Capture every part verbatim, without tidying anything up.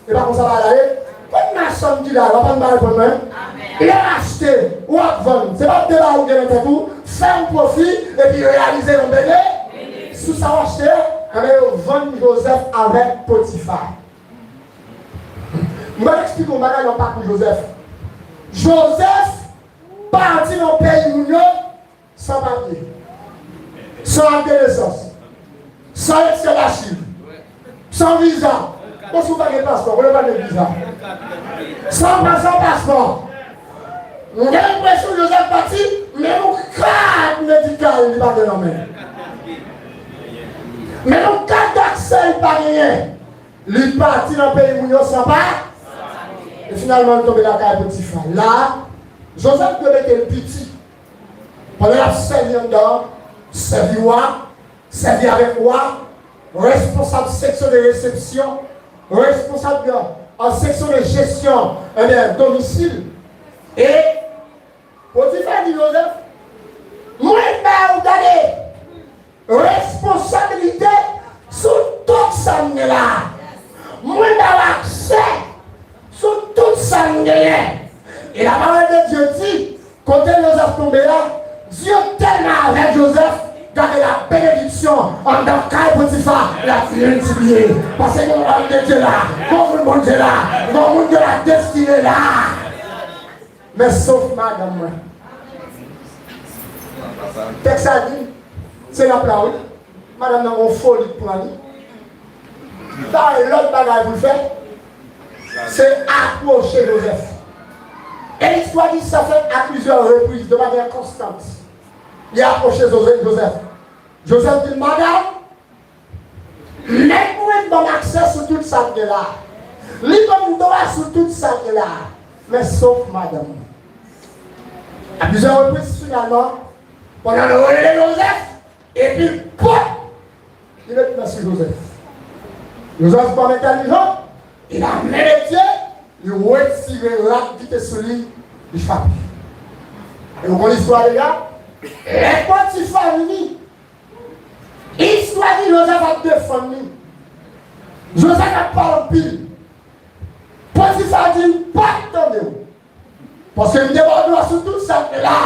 E pa konsa bagay la ye. Kot machann ki la, w ap ann ba reponn mwen. Lè w achte, w ap vann, se pa de bagay ou gen nan tèt ou, fè yon pwofi, epi reyalize yon bene. Sou sa w achte a, enben yo vann Jozèf avèk Potifa. Mwen eksplike yon bagay nan pakou Jozèf. Jozèf pati nan peyi moun yo san papye, san ak de nesans, san ekstrè dachiv, san viza. Bon, si w pa gen paspò, kote w pa gen viza? San pa, san paspò. M gen enpresyon Jozèf pati, menm yon kat medikal li pa gen nan men l. Menm yon kat daksè li pa genyen. Li pati nan peyi moun yo san pa. E finalman, li tonbe lakay Potifa. La, Jozèf dwe mete l piti. Pandan l ap sèvi anndan, sèvi wa, sèvi avèk wa, responsab seksyon de resepsyon, responsab de, an seksyon de jesyon, ebyen, domisil. E Potifa di Jozèf, mwen ba ou gade responsabilite sou tout sa m gen la. Mwen ba w aksè sou tout sa m genyen. E lapawòl de Dye di, kote Jozèf tonbe a, Dye tèlman avèk Jozèf, gade la benediksyon anndan kay Potifa, l ap miltipliye. Paske gen yon òm de Dye la, gen yon moun Bondye la, gen yon moun ke la destine la. Men sof madanm mwen. Tèks la di, se lòt la wi. Madanm nan gon foli k pran li. Pa gen lòt bagay pou l fè, se apwoche Jozèf. E istwa di sa fèt a plizyè repriz, de manyè konstant. Li apwoche Jozèf, Jozèf. Jozèf di l, madanm, mèt mwen ban m aksè sou tout sa m gen la. Li ban m dwa sou tout sa m gen la. Men sof madanm mwen. A plizyè repriz, finalman, pandan l rele Jozèf, epi pòt, li met men sou Jozèf. Jozèf kòm entèlijan, e la men de Dye, li retire rad ki te sou li, li chape. E ou konn istwa deja, lè Potifa vini, istwa di Jozèf ap defann li. Jozèf ap pale anpil. Potifa di, m p ap tande w. Paske m te ba w dwa sou tout sa k la.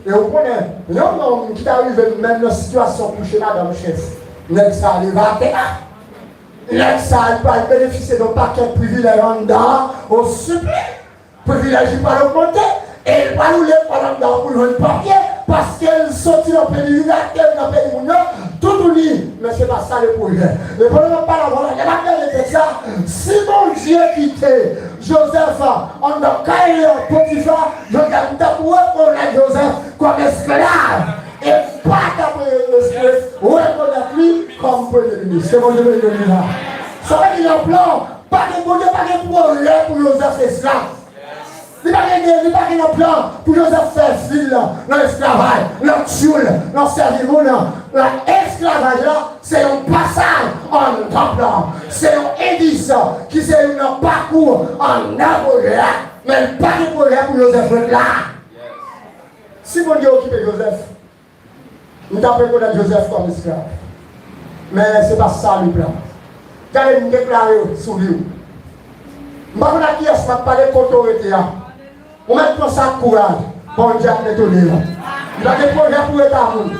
E ou konnen, yon nonm ki ta rive menm nan sitiyasyon kouche madanm chèf, nèg sa a leve atè a. Nèg sa a, li pral benefisye de yon pakèt privilèj anndan an, o siple. Privilèj li pral ogmante. E li pral woule kò anndan an pou l jwenn papye, paske l soti nan peyi, li rate nan peyi moun yo, toutouni. Men se pa sa le pwojè. E pandan m ap pale avè w la, lè m ap gade tèks la, si Bondye kite Jozèf anndan kay Potifa, Jozèf t ap rekonèt Jozèf kòm esklav. E pa t ap re-, re-, rekonèt li kòm premye minis. Se Bondye ki di la. Sa vle di nan plan, pa gen Bondye, pa gen pwojè pou Jozèf esklav. Li pa gen, li pa gen nan plan pou Jozèf fè vi l nan esklavaj, nan tchoul, nan sèvi moun. Nan esklavaj la, se yon pasaj anndan plan. Se yon endis ki se youn nan pakou anndan pwojè a. Men li pa gen pwojè pou Jozèf ret la. Si Bondye okipe Jozèf, m t ap rekonèt Jozèf kòm esklav. Men se pa sa li plan. Gade, m deklare sou vi w. M pa konn ak kiyès m ap pale, kote w rete a. Ou mèt pran sa ak kouraj. Bondye ap netwaye w. Li pa gen pwojè pou eta moun.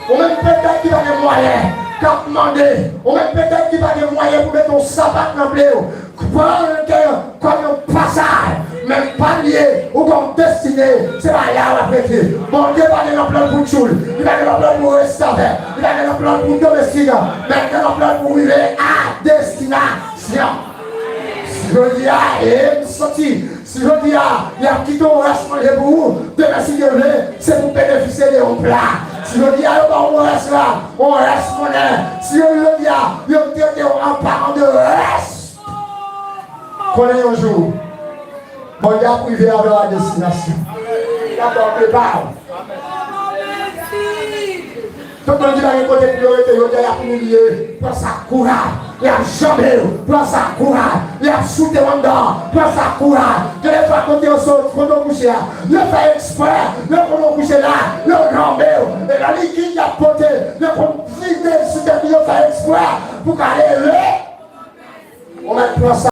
Ou menm petèt ki pa gen mwayen, k ap mande. Ou menm petèt ki pa gen mwayen pou mete yon sapat nan pye w. Pran l kè kòm yon pasaj, men pa bliye, ou gon destine, se pa la w ap rete. Bondye pa gen yon plan pou tchoul, li pa gen yon plan pou restavèk, li pa gen yon plan pou domestik, men gen yon plan pou rive a destinasyon. Si jodi a, e m santi, si jodi a, y ap kite yon rès manje pou ou, demen si Dye vle, se pou benefisye de yon pla. Si jodi a, yo ba w yon rès la, yon rès monnen, si jodi a, yo trete w an paran de rès, konnen yon jou, Bondye ap rive avè w a destinasyon. Dakò, prepare w. Tout moun ki pa gen kote pou yo rete, yo di y ap imilye, pran sa kouraj. Y ap janbe w, pran sa kouraj. Y ap choute w anndan, pran sa kouraj. Gen de fwa kote yo sot, kote w kouche a, yo fè eksprè, yo kote w kouche la, yo janbe w. E nan likid y ap pote, yo konn vide l sou tèt ou, yo fè eksprè pou ka leve. Ou mèt pran sa.